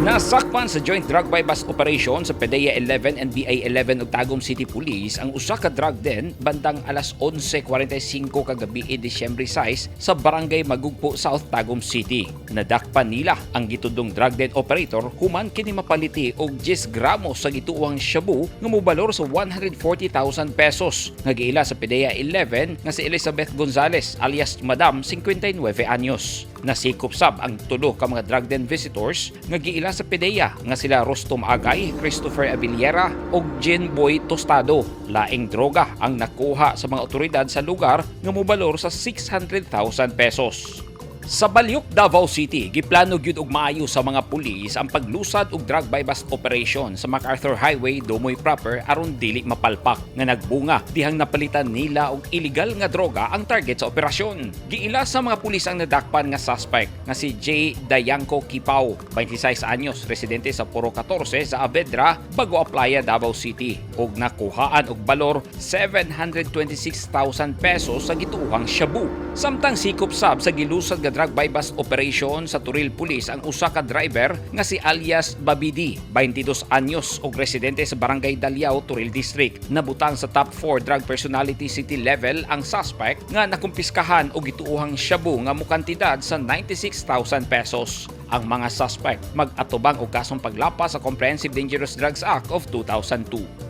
Nasakpan sa joint drug buy bust operation sa PDEA 11, NBI 11 ug Tagum City Police ang usa ka drug den bandang alas 11:45 kagabi, Disyembre 6, sa Barangay Magugpo South, Tagum City. Nadakpan nila ang gitudong drug den operator human kini mapaliti og 10 gramos sa gituohang shabu nga mobalor sa 140,000 pesos nga giila sa PDEA 11 nga si Elizabeth Gonzales alias Madam, 59 anyos. Nasikop sab ang tulo ka mga drug den visitors nga giila sa PDEA nga sila Rostom Agay, Christopher Avillera ug Jean Boy Tostado. Laing droga ang nakuha sa mga otoridad sa lugar nga mobalor sa 600,000 pesos. Sa Baliok, Davao City, giplano gyud og maayo sa mga pulis ang paglusad og drug buy bust operation sa MacArthur Highway, Dumoy proper, aron dili mapalpak, nga nagbunga dihang napalitan nila og illegal nga droga ang target sa operasyon. Giila sa mga pulis ang nadakpan nga suspect nga si J. Dayanco Kipao, 26 anyos, residente sa Puro 14 sa Avedra, Bago Aplaya, Davao City, ug nakuhaan og balor 726,000 pesos sa gituohang shabu. Samtang sikop sab sa gilusad nga drug buy bust operation sa Toril Police ang usa ka driver nga si alias Babidi, 22 anyos ug residente sa Barangay Dalyao, Toril District. Nabutang sa top 4 drug personality city level ang suspect nga nakumpiskahan og gituohang shabu nga mukantidad sa 96,000 pesos. Ang mga suspect mag-atubang og kasong paglapas sa Comprehensive Dangerous Drugs Act of 2002.